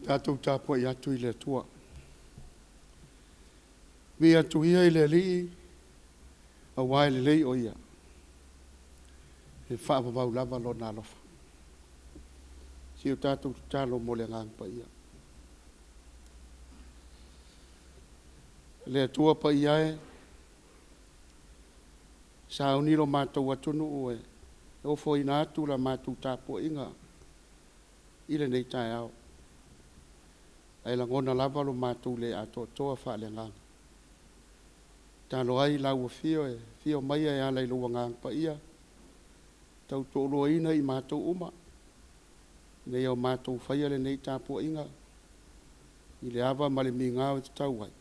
Tatou tapuai atu i le Atua. Viia atu ia i le Alii aua e lelei o Ia, e faavavau lava Lona alofa. Se i o tatou tatalo mo le Agaga Paia. Le Atua Paia e, sauni lo matou atunuu e ofoina atu la matou tapuaiga i lenei taeao, ae lagona lava lo matou le atoatoa faaleagaga. Tatalo ai i lau Afio e afio maia e ala i lou Agaga Paia, tautoaluaina i matou uma, ina ia matou faia lenei tapuaiga i le ava ma le migao e tatau ai,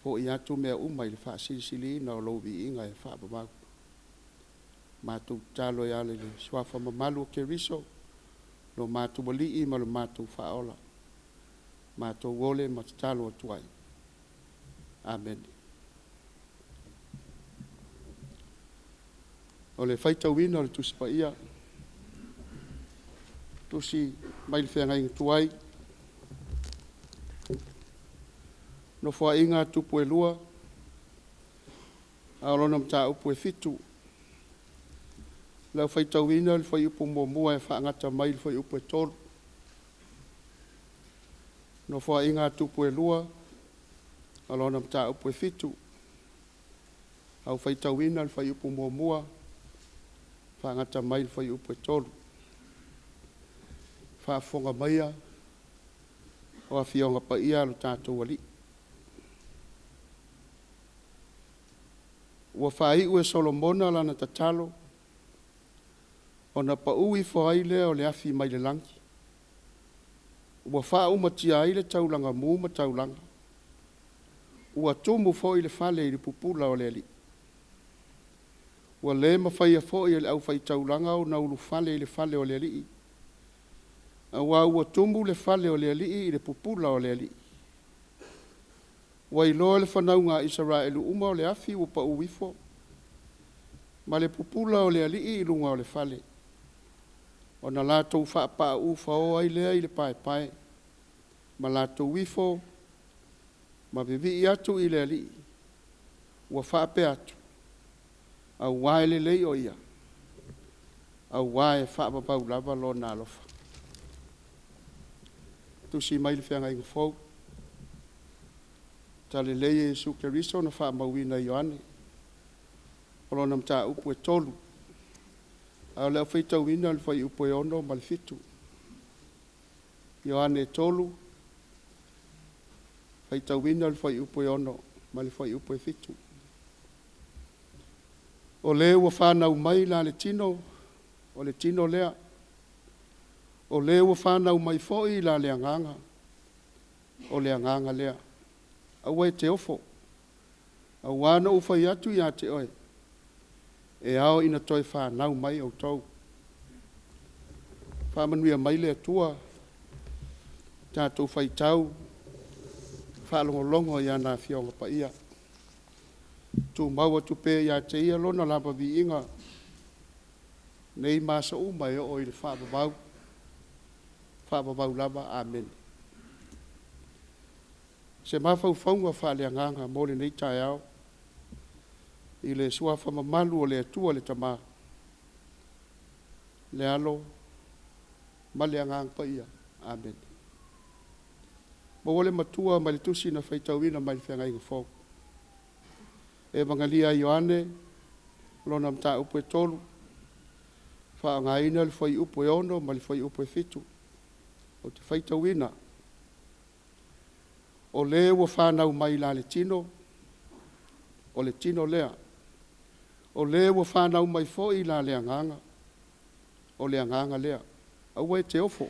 fo'i atu mea uma i le faasilisiliina o lou viiga e faavavau. Matou tatalo e ala i le Suafa mamalu o Keriso, lo matou Alii ma lo matou Faaola, matou ole ma tatalo atu ai. Amene. O le faitauina o le Tusi Paia, tusi mai le feagaiga tuai, Nofoaiga a Tupu e Lua, a o lona mataupu e 7. O lau faitauina le fuaiupu muamua e faagata mai i le fuaiupu e 3. Nofoaiga a Tupu e Lua, o lona mataupu e 7. Lau faitauina le fuaiupu muamua faagata mai le fuaiupu e 3. Faafofoga maia o Afioga Paia a lo tatou Alii. Ua faai'u e Solomona lana tatalo, ona pa'u ifo ai lea o le afi mai le lagi, ua faaumatia ai le taulaga mu ma taulaga, ua tumu foi le fale i le pupula o le Alii. Ua le mafaia foi e le aufaitaulaga ona ulufale i le fale o le Alii, aua ua tumu le fale o le Alii i le pupula o le Alii. Ua iloa e le fanauga a Isaraelu uma o le afi ua pau ifo, ma le pupula o le Alii i luga o le fale. Ona latou faapaauu faoa ai lea i le paepae, ma latou ifo ma vivii atu i le Alii, ua faapea atu, auā e lelei o Ia, auā e faavavau lava Lona alofa. Tusi mai le Feagaiga Fou, Talalelei e Iesu Keriso na faamauina e Ioane, o lona mataupu e 3, a o le au faitauina o le fuaiupu e 6 ma le 7. Ioane 3, faitauina le fuaiupu e 6 ma le fuaiupu e 7. O le ua fanau mai la le tino, o le tino lea. O le ua fanau mai foi la le agaga, o le agaga lea. Aua e te ofo, auā na ou fai atu ia te oe, e ao ina toe fanau mai outou. Faamanuia mai le Atua, tatou faitau faalogologo i ana Afioga Paia. Tumau atu pea ia te Ia Lona lava viiga, nei ma aso uma e oo i le faavavau, faavavau lava. Amene. Se mafaufauga faaleagaga mo lenei taeao, i le suafa mamalu o le Atua le Tama, le Alo ma le Agaga Paia. Amene. Maua le matua mai le tusi na faitauina mai le Feagaiga Fou. Evagalia a Ioane, lona mataupu e 3, faaaogaina le fuaiupu e 6 ma le fuaiupu e 7. Ou te faitauina, o le ua fanau mai la le tino, o le tino lea. O le ua fanau mai foi la le agaga, o le agaga lea. Aua e te ofo.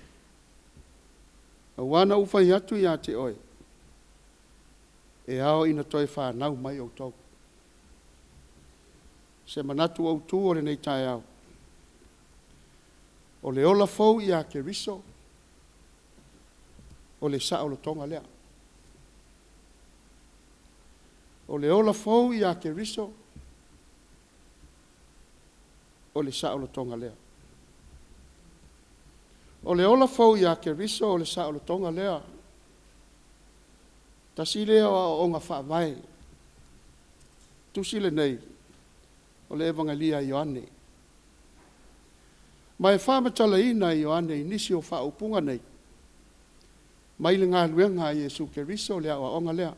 Auā na ou fai atu iā te oe, e ao ina toe fanau mai outou. Se manatu autū o lenei taeao, o le ola fou iā Keriso, o le saolotoga lea. O le ola fou iā Keriso, o le saolotoga lea. O le ola fou iā Keriso, o le saolotoga lea. Tasi lea o aoaoga faavae. Tusi lenei, o le Evagelia a Ioane. Ma e faamatalaina e Ioane i nisi o faaupuga nei, mai le galuega a Iesu Keriso le aoaoga lea.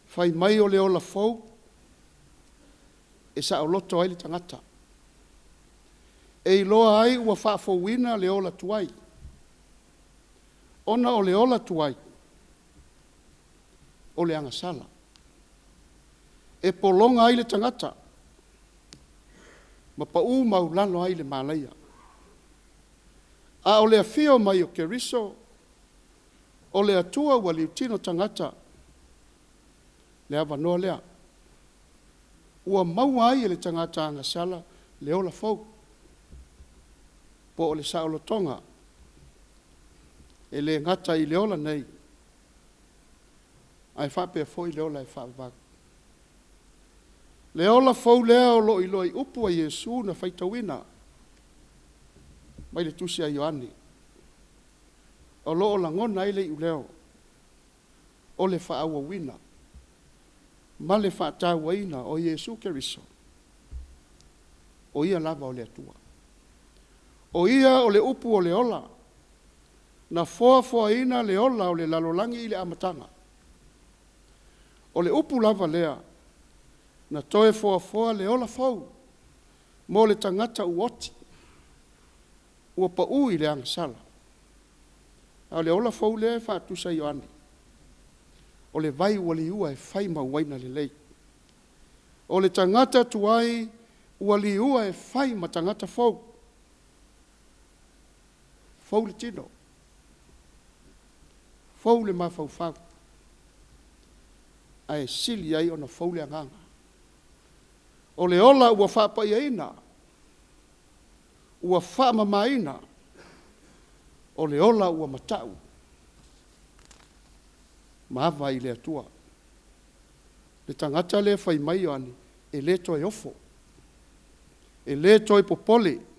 Fai mai o le ola fou e saoloto ai le tagata. E iloa ai ua faafouina le ola tuai. Ona o le ola tuai, o le agasala. E pologa ai le tagata ma pau maulalo ai le malaia. A o le afio mai o Keriso, o le Atua ua liutino tagata, le avanoa lea. Ua maua ai e le tagata agasala le ola fou, po o le saolotoga, e le gata i le ola nei, ae faapea foi le ola e faavavau. Le ola fou lea o lo o iloa i upu a Iesu na faitauina mai le tusi a Ioane, o lo o lagona ai le iuleo o le faaauauina ma le faatauaina o Iesu Keriso, o Ia lava o le Atua. O Ia o le upu o le ola, na foafoaina le ola o le lalolagi i le amataga. O le upu lava lea, na toe foafoa le ola fou mo le tagata ua oti, ua pau i le agasala. A o le ola fou lea e faatusa e Ioane, o le vai ua liua e fai ma uaina lelei. O le tagata tuai ua liua e fai ma tagata fou. Fou le tino, fou le mafaufau, ae sili ai ona fou le agaga. O le ola ua faapaiaina, ua faamamaina, o le ola ua matau ma ava i le Atua. Le tagata lea fai mai Ioane, e le toe ofo, e le toe popole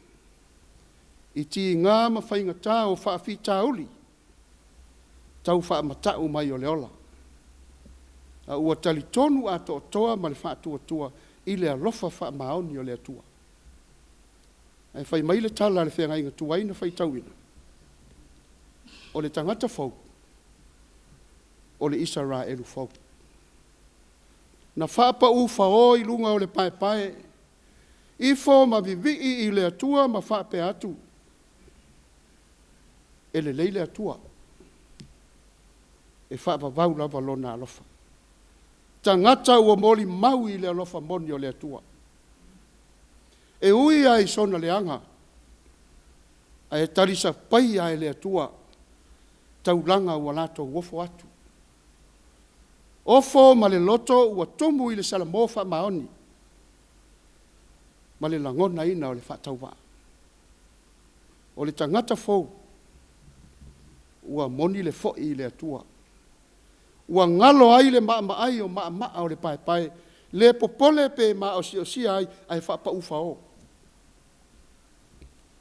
i tiga ma faigata o faafitauli tau faamata'u mai o le ola, a ua talitonu atoatoa ma le faatuatua i le alofa faamaoni o le Atua. Ae fai mai le tala a le feagaiga tuai na faitauina, o le tagata fou, o le Isaraelu fou. Na faapau fao i luga o le paepae, ifo ma vivii i le Atua ma faapea atu, e lelei le Atua, e faavavau lava lona alofa. Tagata ua molimau i le alofa moni o le Atua. E ui lava i sona leaga, ae talisapaia e le Atua taulaga ua latou ofo atu. Ofo ma le loto ua tumu i le salamo faamaoni ma le lagonaina o le faatauvaa. O le tagata fou, ua moni le foi i le Atua. Ua galo ai le maamaai o maamaa o le paepae, le popole pe maosiosia ai, ae faapau fao.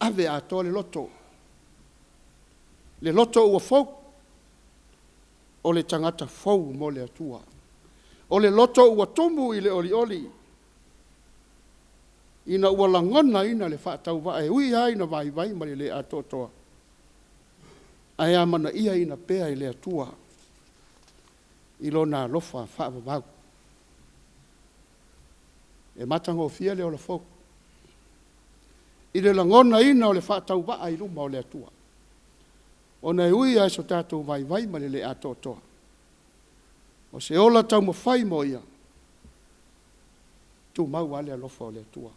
Ave atoa le loto, le loto ua fou, o le tagata fou mo le Atua. O le loto ua tumu i le olioli, ina ua lagonaina le faatauvaa e ui lava ina vaivai ma le le atoatoa, ae amanaiaina pea e le Atua i Lona alofa faavavau. E matagofie le ola fou i le lagonaina o le faatauvaa i luma o le Atua, ona e ui lava i so tatou vaivai ma le le atoatoa, o se ola taumafai mo ia, tumau lava le alofa o le Atua.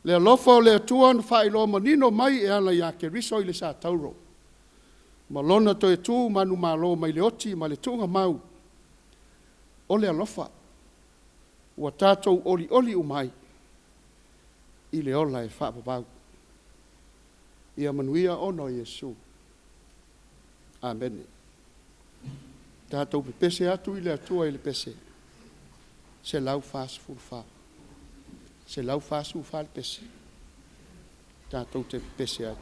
Le alofa o le Atua na faailoa manino mai e ala ia Keriso i le satauro. Ma lona toe tu manumalo mai le oti ma le tuugamau o le alofa ua tatou olioli uma ai i le ola e faavavau. Ia manuia ona o Iesu. Amene. Tatou pepese atu i le Atua i le pese 144. 144 le pese. Tatou te pepese ai.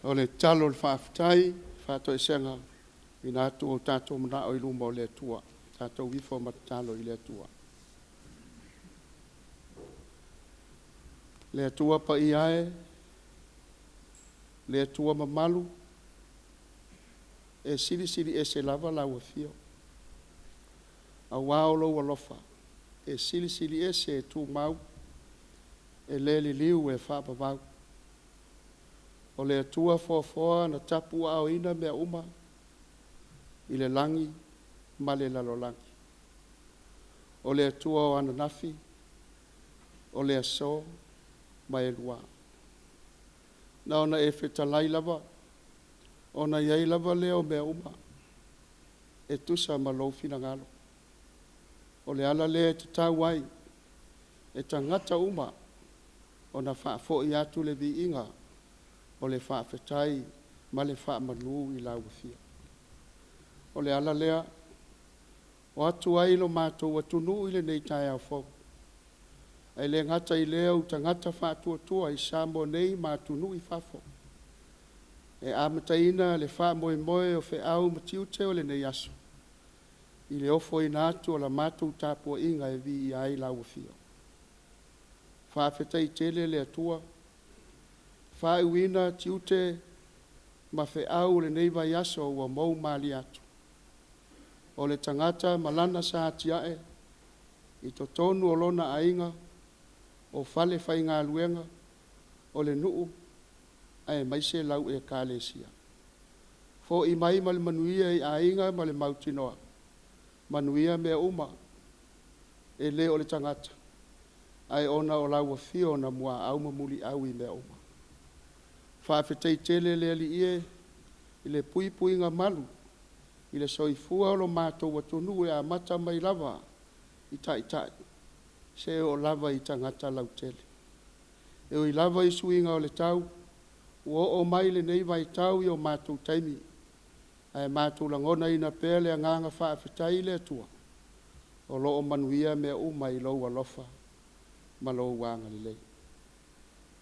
O le tatalo o le faafetai, faatoesega, ina atu o tatou manao i luma o le Atua, tatou ifo ma tatalo i le Atua. Le Atua paia e, le Atua mamalu, e silisili ese lava lau afio, auā o lou alofa, e silisili ese e tumau, e le liliu e faavavau. O le Atua foafoa na tapuaaoina mea uma i le lagi ma le lalolagi. O le Atua o ananafi, o le aso ma e lua. Na ona e fetalai lava, ona i ai lava lea o mea uma, e tusa ma lou finagalo. O le ala lea e tatau ai e tagata uma ona faafoi atu le viiga o le faafetai ma le faamanu i lau Afio. O le ala lea, o atu ai lo matou atunuu i lenei taeao fou, ae le gata i lea o tagata faatuatua i Samoa nei ma atunuu i fafo. E amataina le faamoemoe o feau ma tiute o lenei aso i le ofoina atu o la matou tapuaiga e viia ai lau afio. Faafetai tele le Atua, faaiuina tiute ma feau o lenei vaiaso ua mou malie atu. O le tagata ma lana sa atiae i totonu o lona aiga, o falefaigaluega, o le nuu aemaise lau Ekalesia. Fo'i mai ma le manuia i aiga ma le mautinoa, manuia mea uma, e le o le tagata, ae ona o lau afio na muaau ma muliau i mea uma. Faafetai tele le Alii e i le puipuiga malu i le soifua o lo matou atunuu e amata mai lava i taitai seia oo lava i tagata lautele. E ui lava i suiga o le tau ua oo mai lenei vaitau i o matou taimi, ae matou lagonaina pea le agaga faafetai i le Atua o lo o manuia mea uma i lou alofa ma lou agalelei.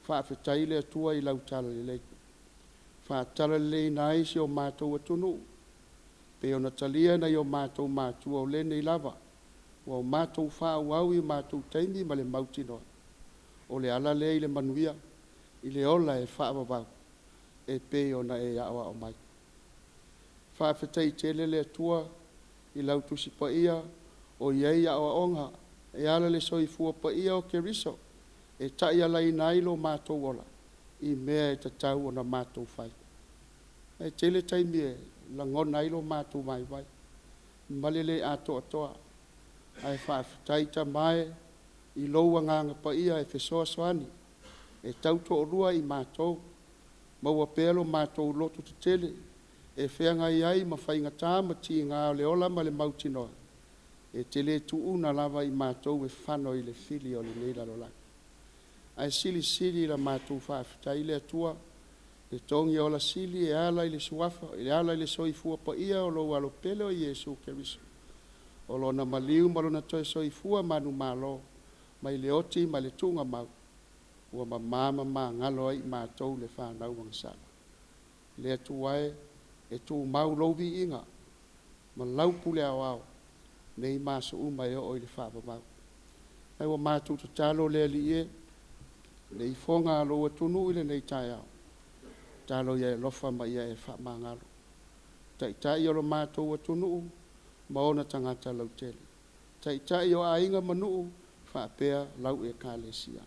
Faafetai le Atua i lau talalelei, faatalaleleiina ai si o matou atunuu pei ona talia e nai o matou matua, o lenei lava ua matou faaauau i o matou taimi ma le mautinoa o le ala lea i le manuia, i le ola e faavavau e pei ona e aoao mai. Faafetai tele le Atua i lau Tusi Paia o i ai aoaoga e ala i le soifua paia o Keriso e taialaina ai lo matou ola i mea e tatau ona matou fai. Ae tele taimi e lagona ai lo matou vaivai ma le le atoatoa, ae faafetai Tama e i lou Agaga Paia e fesoasoani e tautoalua i matou, maua pea lo matou lototetele e feagai ai ma faigata ma tiga o le ola ma le mautinoa, e te le tuuna lava i matou e fano i le fili o lenei lalolagi. Ae silisili la matou faafetai le Atua, le togi ola sili e ala i le suafa, e ala i le soifua paia o lou Alo pele o Iesu Keriso, o lona maliu ma lona toe soifua manumalo mai le oti ma le tuugamau, ua mama ma magalo ai i matou le fanau agasala. Le Atua e, e tumau lou viiga ma lau pule aoao nei ma aso uma e oo i le faavavau. Ae ua matou tatalo le Alii e, le ifoga a lou atunuu i lenei taeao, tatalo ia e alofa ma ia e faamagalo. Taitai o lo matou atunuu ma ona tagata lautele, taitai o aiga ma nuu faapea lau Ekalesia.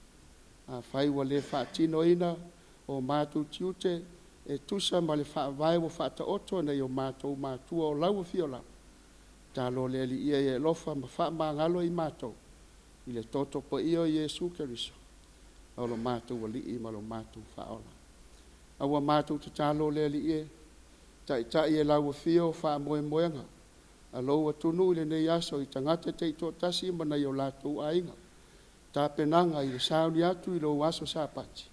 Afai ua le faatinoina o matou tiute e tusa ma le faavae ua faataoto e nai o matou matua o lau afio lava, tatalo le Alii ia e alofa ma faamagalo i matou i le toto paia o Iesu Keriso o lo matou Alii ma lo matou Faaola. A ua matou tatalo le Alii e, taitai e lau afio faamoemoega a lou atunuu i lenei aso i tagata taitoatasi ma nai o latou aiga, tapenaga i le sauni atu i lou aso Sapati,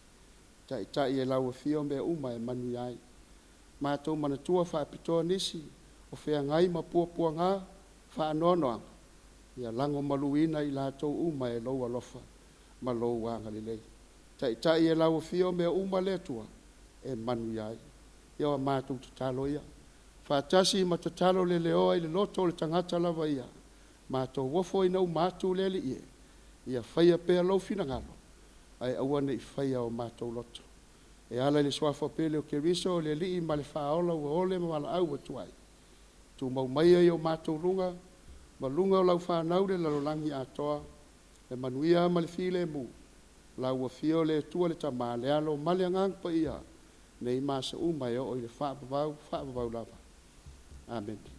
taitai e lau afio mea uma e manuia ai. Matou manatua faapitoa nisi o feagai ma puapuaga faanoanoaga, ia lagomaluina i latou uma e lou alofa ma lou agalelei. Taitai e lau afio mea uma le Atua e manuia ai. Ia o a matou tatalo ia, faatasi ma tatalo leleoa i le loto o le tagata lava ia, matou ofoina uma atu le Alii e, ia faia pea lou finagalo, ae aua ne i faia o matou loto. E ala i le suafa pele o Keriso, le Alii ma le Faaola ua ole ma valaau atu ai, tumau maia i o matou luga ma luga o lau fanau i le lalolagi atoa, le manuia ma le filemu, lau afio le Atua le Tama, le Alo ma le Agaga Paia, nei ma aso uma e oo i le faavavau, faavavau lava. Amene.